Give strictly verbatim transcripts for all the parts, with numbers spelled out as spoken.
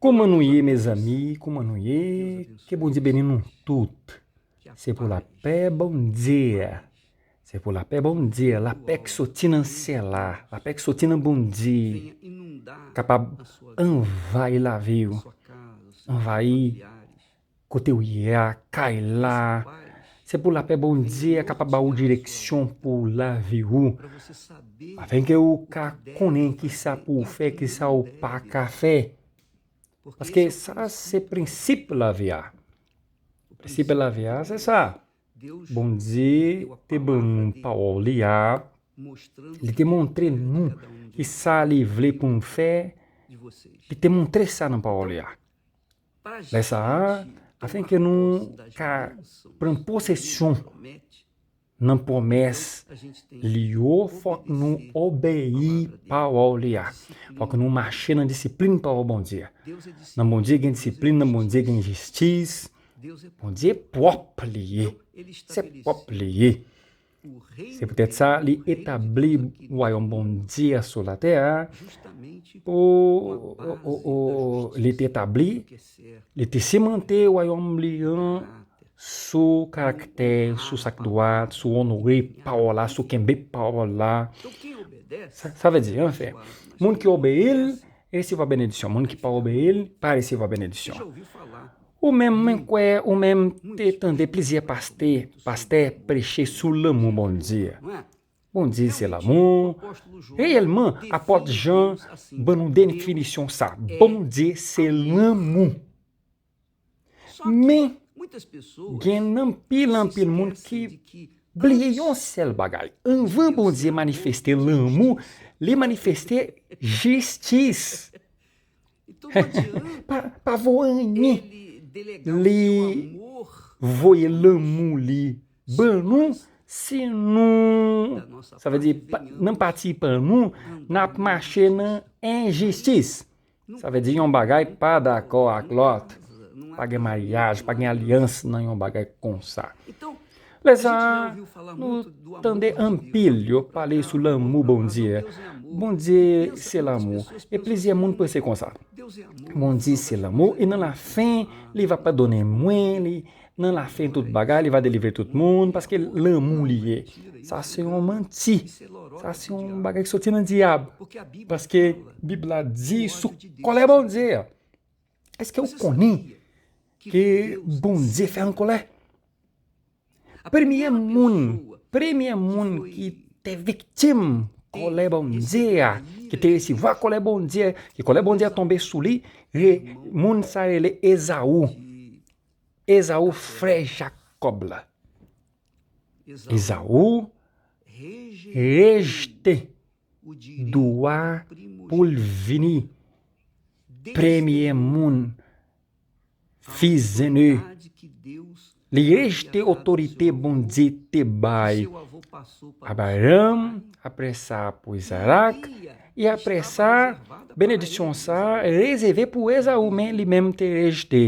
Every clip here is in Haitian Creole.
Kòman nou ye, mezanmi? Kòman nou ye? Ke Bondye beni nou tout. Se pou lapè Bondye. Se pou lapè Bondye, lapè ki soti nan syèl la, lapè ki soti nan Bondye, kapab anvayi lavi w, anvayi kote w ye a, kay la. Se pou lapè Bondye a kapab ba ou direksyon pou lavi ou, afenke ou ka konnen kisa pou w fè, kisa ou pa ka fè. Paske sa se prensip lavi a. Prensip lavi a, se sa. Bondye te ban nou pawòl li a, li te montre nou kisa li vle pou nou fè, li te montre sa nan pawòl li a. Lè sa a, afenke nou ka pran posesyon nan pwomès li yo, fòk nou obeyi pawòl li a. Fòk nou mache nan disiplin pawòl Bondye a. Nan Bondye gen disiplin, nan Bondye gen jistis. Bondye pwòp li ye. Se pwòp li ye. Se poutèt sa li etabli wayòm Bondye a sou latè a. O, o, o, o, li te etabli, li te simante wayòm li an sou karaktè, sou sa k dwat, sou onore pawòl la, sou kenbe pawòl la. Sa, sa vle di, anfen, moun ki obeyi l resevwa benediksyon, moun ki pa obeyi l pa resevwa benediksyon. Ou menm, mwen kwè, ou menm te tande plizyè pastè, pastè preche sou lanmou Bondye. Bondye se lanmou. Reyèlman, apòt Jan ban nou definisyon sa. Bondye se lanmou. Men, gen anpil, anpil moun ki bliye yon sèl bagay. Anvan Bondye manifeste lanmou, li manifeste jistis. Pa, pa vo anyen. Li voye lanmou li ban nou si nou, sa vle di, pa, nan pati pa nou, n ap mache nan enjistis. Sa vle di yon bagay pa dakò ak lòt. Pa gen maryaj, pa gen alyans nan yon bagay konsa. Lè sa a, nou tande anpil yo pale sou lanmou Bondye. Bondye se lanmou. E plizyè moun panse konsa. Bondye se lanmou, e nan lafen, li va padone mwen, li, nan lafen tout bagay, li va delivre tout moun, paske lanmou li ye. Sa se yon manti. Sa se yon bagay ki soti nan dyab. Paske Bib la di sou kòlè Bondye a. Èske w konnen ke Bondye fè an kòlè? Premye moun, premye moun ki te viktim kòlè Bondye a, ki te resevwa kòlè Bondye, ke kòlè Bondye a tonbe sou li, e moun sa rele Ezaou. Ezaou, frè Jakòb la. Ezaou rejte dwa pou l vini premye moun, fis zene. Li rejte otorite Bondye te bay Abraram, apre sa pou Izarak, e apre sa, benediksyon sa rezève pou Ezaou, men li menm te rejte.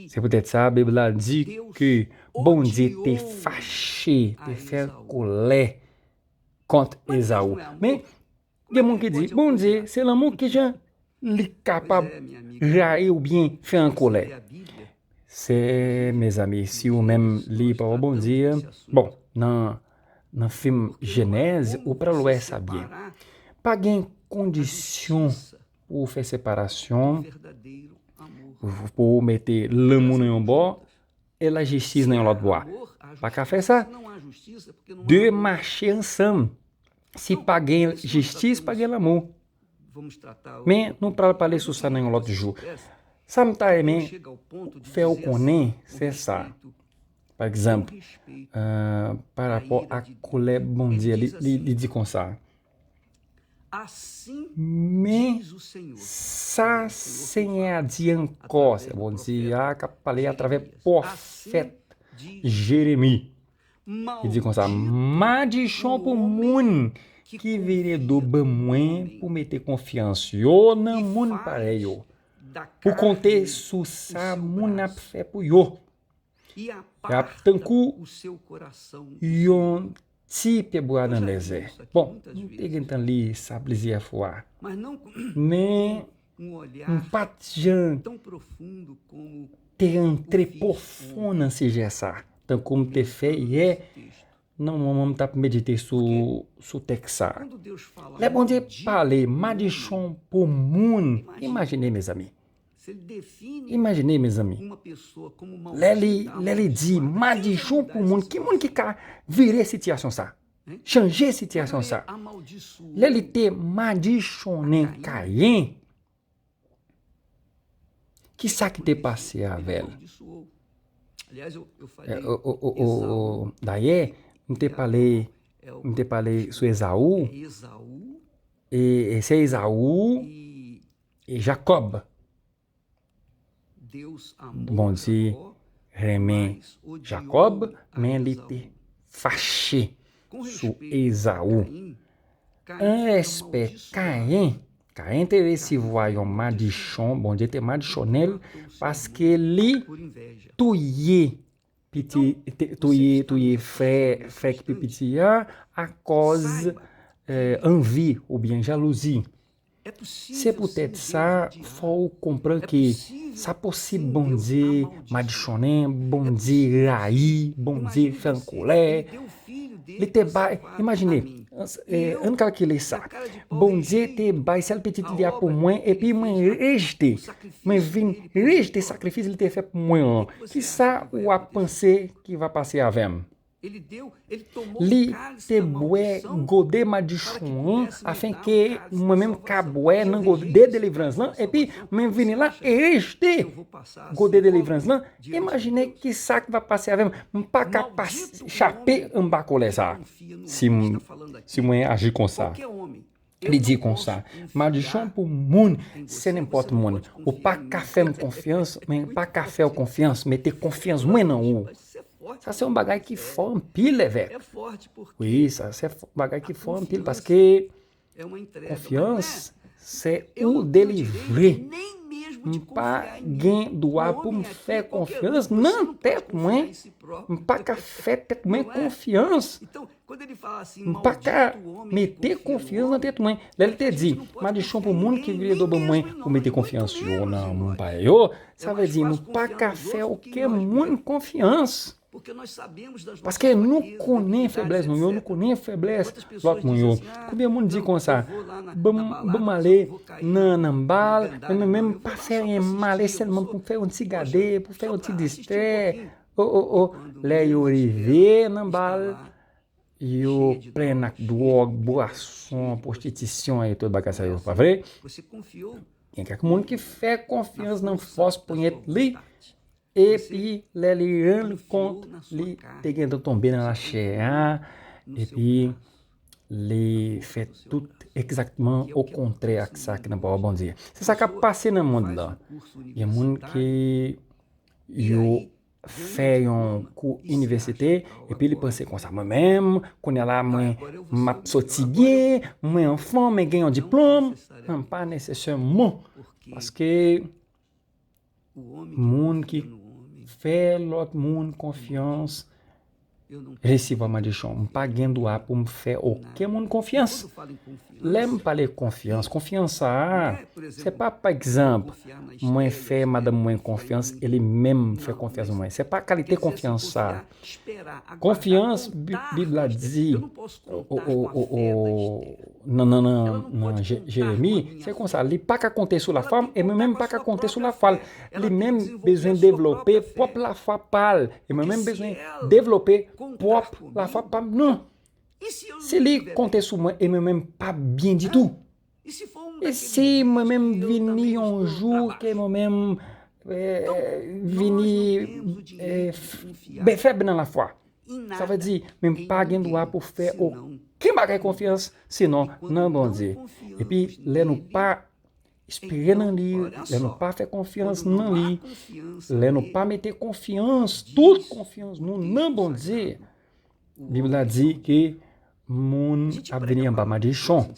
Se poutèt sa, Bib la di ke Bondye te fache, te fè kòlè kont Ezaou. Men, gen moun ki di, Bondye se lanmou, kijan li kapab rayi oubyen fè an kòlè? Se, mezanmi, si ou menm li pawòl Bondye, bon, nan, nan fim Jenèz, ou pral wè sa byen. Pa gen kondisyon pou w fè separasyon, pou w mete lanmou nan yon bò, e lajistis nan yon lòt bò. Pa ka fè sa. De mache ansanm. Si pa gen jistis, pa gen lanmou. Men, nou pral pale sou sa nan yon lòt jou. Sa m ta renmen fè w konnen, se sa. Pa egzanp, euh, pa rapò ak kòlè Bondye, li, li, li di konsa. Men sa Senyè a di ankò, se Bondye a k ap pale atravè pwofèt Jeremi. Li di konsa, madichon pou moun ki vire do ban mwen pou mete konfyans yo nan moun parèy yo, pou konte sou sa moun ap fè pou yo. Y ap tankou yon ti pyebwa nan dezè. Bon, nou te gentan li sa plizyè fwa. Men, M pa t jan te rantre pwofon nan sijè sa, tankou m te fè yè nan moman m t ap medite sou, sou tèks sa. Lè Bondye pale madichon pou moun, imajine, mezanmi. Imajine, mezanmi. Lè li, lè li di madichon pou moun, ki moun ki ka vire sitiyasyon sa? Chanje sitiyasyon sa? Lè li te madichonnen Kayen, ki sa ki te pase avè l? Eh, o, o, o, o, o, dayè, m te pale, m te pale sou Ezaou. E, e se Ezaou e Jakòb. Bondye renmen Jakòb, men li te fache sou Ezaou. An respè Kayen, Kayen te resevwa yon madichon, Bondye te madichonnen l paske li touye piti, te, touye, touye frè, frè ki pi piti a, akòz, eh, anvi oubyen jalouzi. Se poutèt sa, fò w konprann ke sa posib Bondye madichonnen, Bondye rayi, Bondye fè an kolè. Li te bay, imajine, eh, ann kalkile sa. Bondye te bay sèl pitit li a pou mwen, epi mwen rejte. Mwen vin rejte sakrifis li te fè pou mwen an. Kisa w ap panse ki va pase avè m? Li te bwè gode madichon an, afenke mwen menm ka bwè nan gode delivrans lan, epi mwen vini la e rejte gode delivrans lan. Imajine ki sa k va pase avè m. M pa ka pas, chape anba kolè sa a. Si m, si mwen aji konsa. Li di konsa, madichon pou moun, se nenpòt moun. Ou pa ka fè m konfyans, men m pa ka fè w konfyans. Mete konfyans mwen nan ou. Sa se yon bagay ki fò anpil, evèk. Wi, sa se fò, bagay ki fò anpil, paske konfyans se ou delivre. M pa gen dwa pou m fè konfyans nan tèt mwen. M pa ka fè tèt mwen konfyans. M pa ka mete konfyans nan tèt mwen. Lè l te di, madichon pou moun ki vire do ban mwen pou mete konfyans yo nan moun pa yo, sa vle di nou pa ka fè okenn moun konfyans. Paske nou konnen feblès nou yo, nou konnen feblès lòt moun yo. Konbyen moun di konsa, ban m, ban m ale nan, nan bal, men mwen menm pa fè anyen, m ale sèlman pou m fè yon ti gade, pou fè yon ti distrè. O, o, o, lè yo rive nan bal, yo plen ak dwòg, bwason, pwostitisyon e tout bagay sa yo, pa vre? Gen kèk moun ki fè konfyans nan fòs ponyèt li, epi lè li rann kont, li te gentan tonbe nan lachè a, epi li fè tout egzakteman okontrè ak sa ki nan pawòl Bondye. Se sa k ap pase nan mond lan. Gen moun ki yo fè yon kou inivèsite, epi li panse konsa, mwen menm, kounye a la, mwen, m ap soti byen, mwen anfòm, mwen gen yon diplòm. Non, pa nesesèman. Paske moun ki fè lòt moun konfyans resevwa madichon. M pa gen dwa pou m fè okenn moun konfyans. Lè m pale konfyans, konfyans sa a, se pa, pa egzanp, mwen fè madanm mwen konfyans e li menm fè konfyans mwen. Se pa kalite konfyans sa a. Konfyans, Bi-, Bib la di, o, o, o, o, o, nan, nan, nan, nan Je-, Jeremi, se konsa, li pa ka konte sou lafwa m, e mwen menm pa ka konte sou lafwa l. Li menm bezwen devlope pwòp lafwa pa l, e mwen menm bezwen devlope pwòp lafwa pa m. Non. Si li konte sou mwen, e mwen menm pa byen ditou. E si mwen menm vini yon jou ke mwen menm, eh, vini, eh, f-, ben, fèb nan lafwa? Sa vle di, men m pa gen dwa pou fè okenn bagay konfyans, sinon nan Bondye. Epi, lè nou pa espere nan li, lè nou pa fè konfyans nan li, lè nou pa mete konfyans, tout konfyans nou nan Bondye, Bib la di ke moun ap vini anba madichon.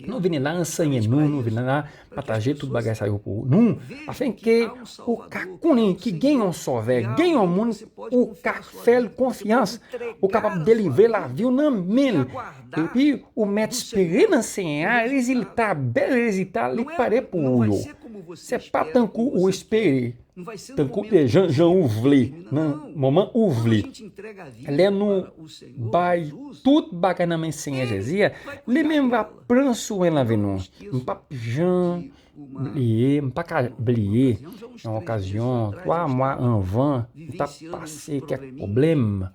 Nou vini la ansenye nou, nou vini la pataje tout bagay sa yo pou nou, afenke ou ka konnen ki gen yon sovè, gen yon moun ou ka fè l konfyans, ou kapab delivre lavi w nan men l. Epi ou mèt espere nan Senyè a, rezilta, bèl rezilta, li pare pou ou yo. Se pa tankou ou espere, tankou jan, jan ou vle, nan moman ou vle. Lè nou bay tout bagay nan men Senyè Jezi a, li menm va pran swen lavi nou. M p ap jan bliye, m pa ka bliye yon okazyon, twa mwa anvan, m t ap pase kèk pwoblèm.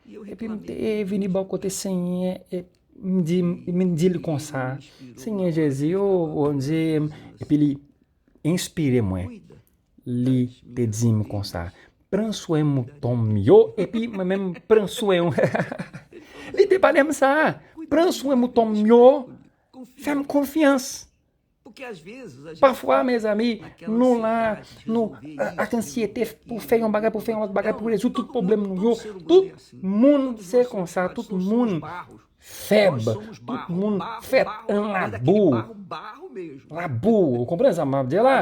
Epi m te vini bò kote Senyè, e m di, m di l konsa, Senyè Jezi, o Bondye, epi li enspire mwen. Li te di m konsa, pran swen mouton m yo, epi mwen menm pran swen w. Li te pale m sa, pran swen mouton m yo, fè m konfyans. Pafwa, mezanmi, nou la, nou a- ak ansyete pou fè yon bagay, pou fè yon lòt bagay, pou rezoud tout pwoblèm nou yo. Tout moun se konsa, tout moun fèb, tout moun fèt an labou. Labou, ou konprann sa m ap di la?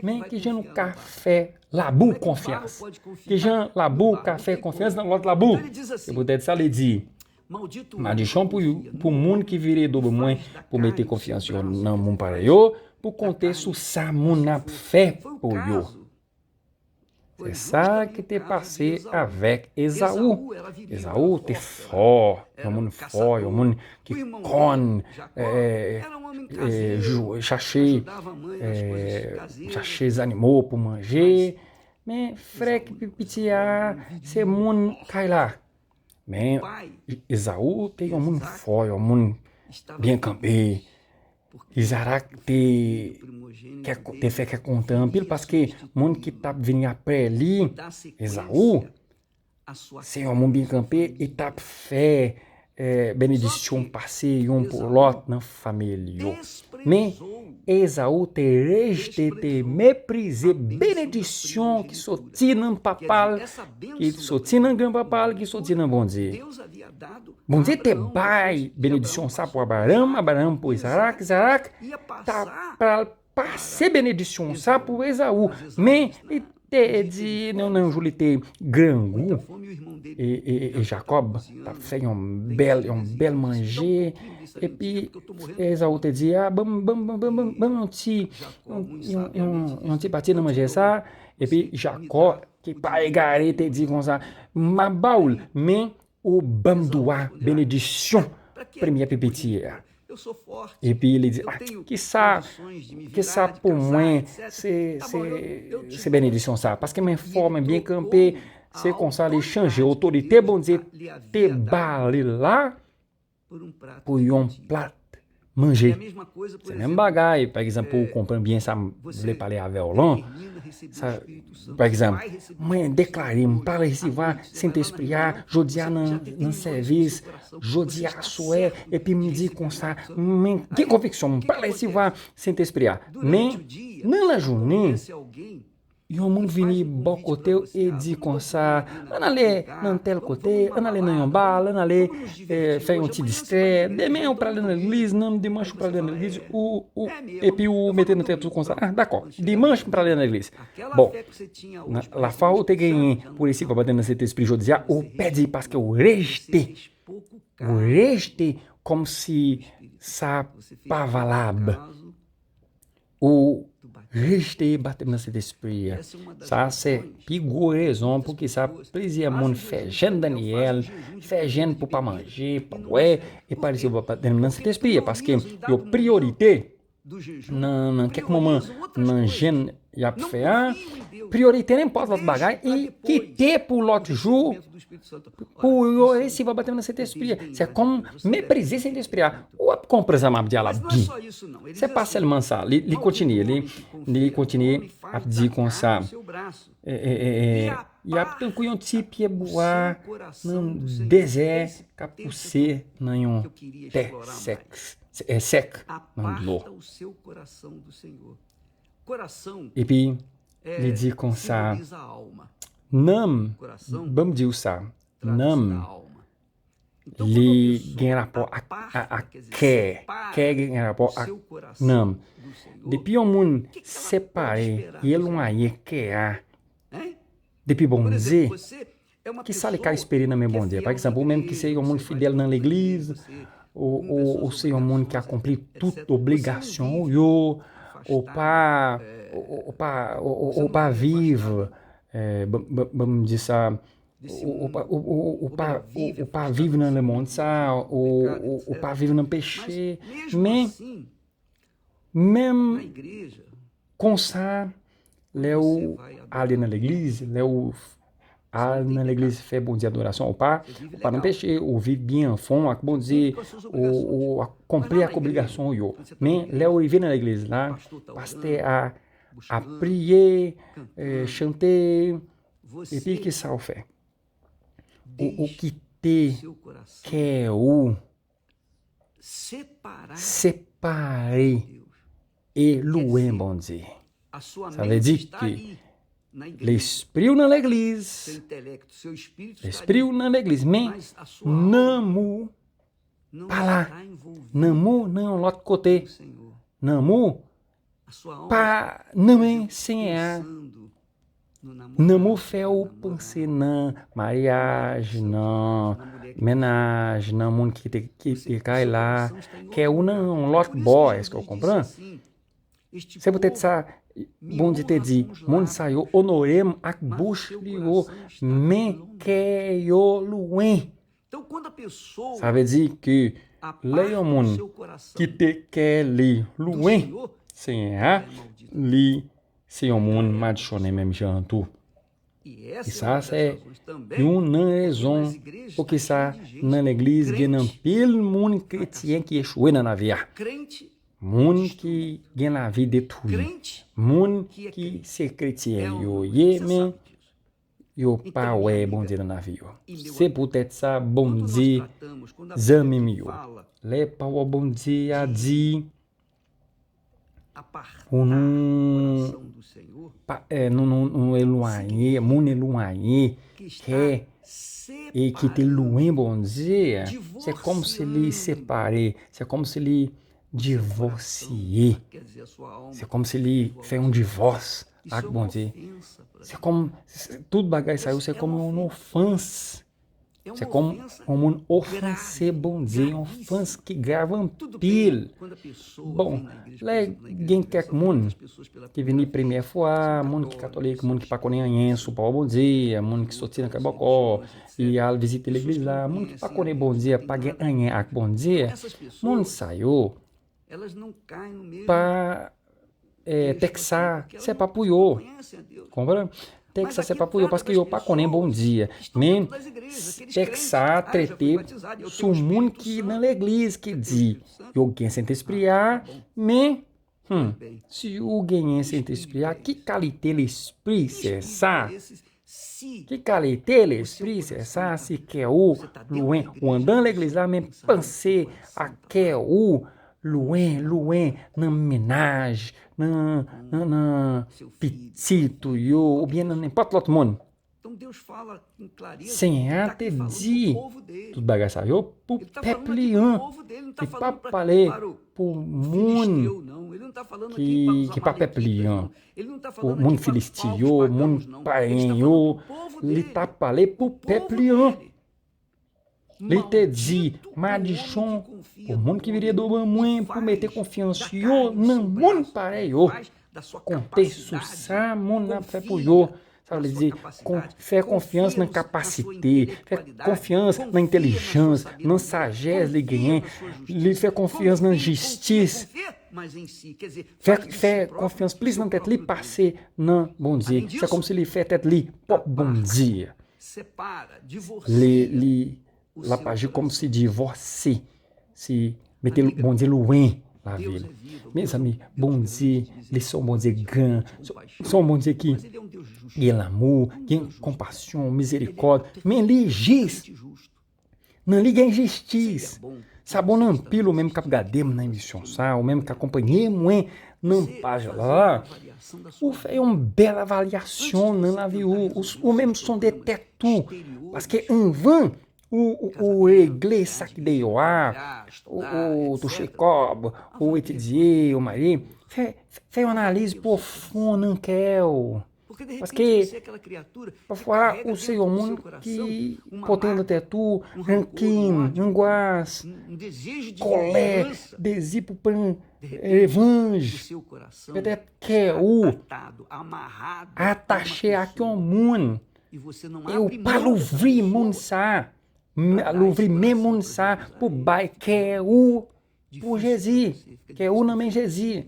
Men kijan nou ka fè labou konfyans? Kijan labou ka fè konfyans nan lòt labou? Se poutèt sa li di, madichon pou, pou moun ki vire do ban mwen, pou mete konfyans yo nan moun parèy yo, pou konte sou sa moun ap fè pou yo. Se sa ki te pase avèk Ezaou. Ezaou te fò, yon moun fò, yon moun ki konn, eh, eh, jou- chache, eh, chache zanimo pou manje. Men frè ki pi piti a, se moun kay la. Men Ezaou te yon moun fò, yon moun byen kanpe. Izarak te, kè- te fè kè kontan anpil, paske moun ki t ap vini apre li, Ezaou, se yon moun byen kanpe, e t ap fè, eh, benedisyon pase yon pou lòt nan fanmi l yo. Men Ezaou te rejte, te meprize benedisyon ki soti nan papa l, ki soti nan granpapa l, ki soti nan Bondye. Bondye te bay benedisyon sa pou Abraram, Abraram pou Izarak, Izarak ta pral pase benedisyon sa pou Ezaou. Men li te di, nan, nan yon jou li te grangou, e, e, e, e Jakòb t ap fè yon bèl, yon bèl manje, epi Ezaou te di, a, ban m, ban m, ban m, ban m, ban m yon ti, yon, yon, yon, yon ti pati nan manje sa, epi Jakòb, ki pa egare, te di konsa, m ap ba w l, men ou ban m dwa benedisyon premye pi piti a. Epi li di, a, kisa, kisa pou mwen, se, se, se benedisyon sa. Paske mwen fò, mwen byen kanpe, se konsa li chanje otorite Bondye te ba li la pou yon plat manje. Se menm bagay, pa egzanp, pou ou konprann byen sa m vle pale avè w lan. Sa, pa egzanp, mwen deklare, m pral resevwa Sentespri a jodi a nan, nan sèvis, jodi a aswè, epi m di konsa, mwen gen konviksyon, m pral resevwa Sentespri a. Men, nan lajounen, yon moun vini bò kote w e di konsa, ann ale nan tèl kote, ann ale nan yon bal, ann ale, eh, fè yon ti distrè. Demen ou prale nan legliz, nan dimanch ou prale nan legliz, ou, ou, epi ou mete nan tèt ou konsa, a, dakò, dimanch m prale nan legliz. Bon, nan, lafwa ou te genyen pou resevwa batèm nan Sentespri jodi a, ou pèdi paske ou rejte, ou rejte kòmsi sa pa valab. Ou rejte batèm nan Sentespri a. Sa se pi gwo rezon poukisa plizyè moun fè jèn Danyèl, fè jèn pou pa manje, pa bwè, e pa resevwa batèm nan Sentespri a, paske yo priyorite nan, nan kèk moman nan jèn y ap fè a, priyorite nenpòt lòt bagay, e kite pou lòt jou pou yo resevwa batèm nan Sentespri a. Se kòm meprize Sentespri a. Ou ap konprann sa m ap di a la byen. Se pa sèlman sa. Li, li kontinye, li, li kontinye ap di konsa. E, e, e, e, y ap tankou yon ti pye bwa nan dezè k ap pouse nan yon tè sèk, e, sèk nan dlo. Epi, li di konsa, nanm, ban m di w sa, nanm, Li gen rapò ak, ak, ak kè. Kè gen rapò ak nanm. Depi yon moun separe, elwaye kè a, depi Bondye, kisa li ka espere nan men Bondye? Pa egzanp, ou menm ki se yon moun fidèl nan legliz, ou, ou, ou se yon moun ki akonpli tout obligasyon ou yo, ou pa, ou, ou, ou pa, ou, ou, ou pa viv, eh, ban, ban, ban m di sa, ou, ou pa, ou, ou, ou pa, ou, ou pa viv nan lemonn sa, ou, ou, ou pa viv nan peche, men, menm konsa, lè ou ale nan legliz, lè ou al nan legliz fè Bondye adorasyon, ou pa, ou pa nan peche, ou viv byen anfon ak Bondye, ou, ou akonpli ak obligasyon ou yo. Men, lè ou rive nan legliz la, pastè a ap priye, eh, chante, epi kisa ou fè? Ou, ou kite kè ou separe e lwen Bondye. Sa vle di ke lespri w nan legliz, lespri w nan legliz, men nanm ou pa la. Nanm ou nan yon lòt kote. Nanm ou pa nan men Senyè a. Nanm ou fè ou panse nan maryaj, nan mennaj, nan moun ki te kite kay la. Kè ou nan yon lòt bò, èske w konprann? Se poutèt sa, Bondye te di, moun sa yo onore m ak bouch li yo, men kè yo lwen. Sa vle di ke lè yon moun kite kè li lwen Senyè a, li se yon moun madichonnen menm jan an tou. E sa se youn nan rezon poukisa nan legliz gen anpil moun kretyen ki echwe nan lavi a. Moun ki gen lavi detwi. Moun ki se kretyen yo ye, men yo pa wè Bondye nan lavi yo. Se poutèt sa, Bondye, zanmi m yo, lè pawòl Bondye a di, pou nou pa, eh, nou, nou, nou elwanye, moun elwanye, kè, e ki te lwen Bondye, se kòmsi li separe, se kòmsi li divòsye. Se kòmsi li fè yon divòs ak Bondye. Se kòm, se, tout bagay sa yo, se kòm yon ofans. Se kòm yon moun ofanse Bondye, yon ofans ki grav anpil. Bon, lè gen kèk moun ki vini premyè fwa, moun ki katolik, moun ki pa konnen anyen sou pawòl Bondye, moun ki soti nan kè bòkò, li al vizite legliz la, moun ki pa konnen Bondye, pa gen anyen ak Bondye, moun sa yo pa, eh, tèks sa, se pa pou yo. Konprann? Tèks sa, se pa pou yo, paske yo pa konnen Bondye. Men, tèks sa trete sou moun ki nan legliz, ki di yo gen Sentespri a, men, hmm, si ou genyen Sentespri a, ki kalite lespri se sa? Ki kalite lespri se sa? Si kè ou lwen, ou anndan legliz la, men panse a kè ou lwen, lwen nan mennaj, nan, nan, nan pitit ou yo, oubyen nan nenpòt lòt moun. Senyè a te di tout bagay sa yo pou pèp li an. Li pa pale pou moun ki, ki pa pèp li an, pou moun Filisti yo, moun payen yo. Li t ap pale pou pèp li an. Li te di, madichon pou moun ki vire do ban mwen, pou mete konfyans yo nan moun parèy yo. Konte sou sa moun nan ap fè pou yo. Sa vle di, kon-, fè konfyans nan kapasite, fè konfyans nan entèlijans, nan sajès li genyen, li fè konfyans nan jistis. Fè, fè konfyans plis nan tèt li pase nan Bondye. Se kòmsi li fè tèt li pwòp Bondye. Li, li, l ap aji kòmsi divòse. Se mete Bondye lwen lavi l. Mezanmi, Bondye, li se yon Bondye gran. Se, se yon Bondye ki gen lanmou, gen konpasyon, mizerikòd. Men li jis. Nan li gen jistis. Sa bon anpil ou menm k ap gade m nan emisyon sa, ou menm k akonpanye mwen nan paj la. Ou fè yon bèl evalyasyon nan lavi ou, ou, ou menm sonde tèt ou. Paske anvan ou, ou, ou regle sa ki deyò a, ou, ou touche kòb, ou etidye, ou marye, fè, fè yon analiz pwofon nan kè w. Paske, pafwa, ou se yon moun ki pote nan tèt ou rankin, angwas, kòlè, dezi pou pran revanj. Petèt kè ou atache ak yon moun e ou pa louvri moun sa, louvri men moun sa pou bay kè ou pou Jezi, kè ou nan men Jezi.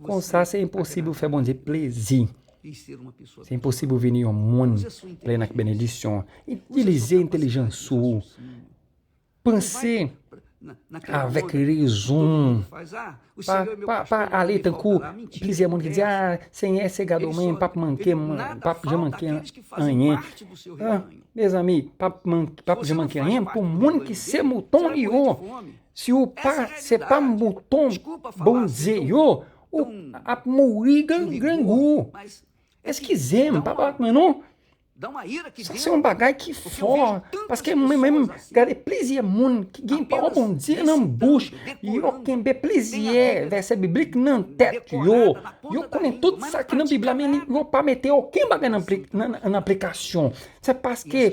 Konsa, se enposib ou fè Bondye plezi. Se enposib ou vin yon moun plen ak benedisyon. Itilize entèlijans ou. Panse avèk rezon. Pa, pa, pa ale tankou plizyè moun ki di, "Ah, Senyè, se gade w, mwen, m p ap manke, m p ap jan manke anyen." Ah, mezanmi, p ap manke, p ap jan manke anyen pou moun ki se mouton li yo. Si w pa, se pa mouton Bondye yo, ou ap mouri grangou. Eskize m, pa bat mwen non. Sa se yon bagay ki fò, paske mwen menm, gade plizyè moun ki gen pawòl Bondye nan bouch, yo kenbe plizyè vèsè biblik nan tèt yo. Yo konnen tout sa ki nan Bib la, men yo pa mete okenn bagay nan apli-, nan, nan aplikasyon. Se paske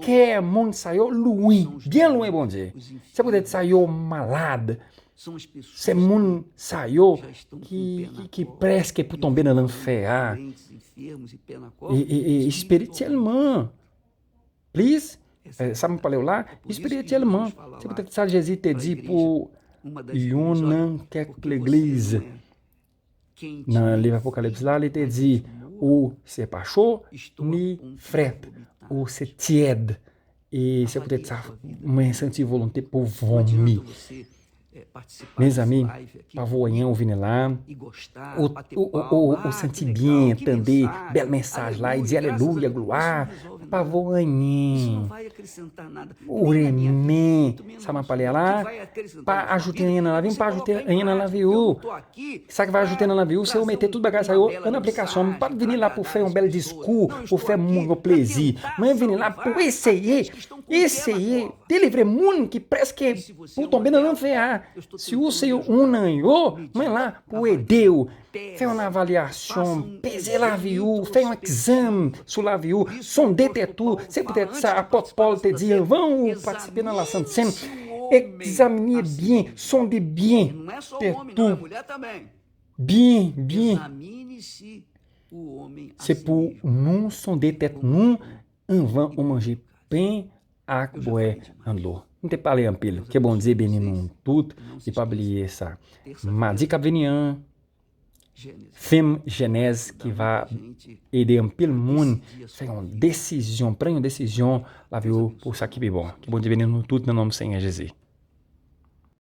kè moun sa yo lwen, byen lwen Bondye. Se poutèt sa yo malad. Se moun sa yo ki, ki, ki prèske pou tonbe nan lanfè a. E, e, e espirityèlman. Please, eh, sa m pale w la, espirityèlman. Se poutèt sa Jezi te di pou youn nan kèk legliz. Nan liv Apokalips la, li te di, ou se pa cho, ni frèt, ou se tyèd. E se poutèt sa, mwen santi volonte pou vomi. Mezanmi, pa vo anyen ou vini la, ou, ou, ou, ou, ou santi byen, tande bèl mesaj la, e di alelouya, glwa, pa vo anyen. Ou renmen sa m ap pale a la, pa ajoute anyen nan lavi m, pa ajoute anyen nan lavi ou. Sa ki va ajoute nan lavi ou, se ou mete tout bagay sa yo an aplikasyon. M pa t vini la pou fè yon bèl diskou, pou fè moun yo plezi. Mwen vini la pou eseye, eseye delivre moun ki prèske pou tonbe nan lanfè a. Si ou se youn nan yo, mwen la pou ede w. Fè yon evalyasyon, peze lavi ou, fè yon egzam sou lavi ou, sonde tèt ou. Se poutèt sa apòt Pòl te di, anvan ou patisipe nan Lasant Senn, egzamine byen, sonde byen tèt ou. Byen, byen. Se pou nou sonde tèt nou anvan ou manje pen ak bwè nan dlo. M te pale anpil. Ke Bondye beni nou tout. E pa bliye sa. Madi k ap vini an, fim Jenèz ki va ede anpil moun fè yon desizyon, pran yon desizyon lavi yo pou sa ki pi bon. Ke Bondye beni nou tout nan non Senyè Jezi.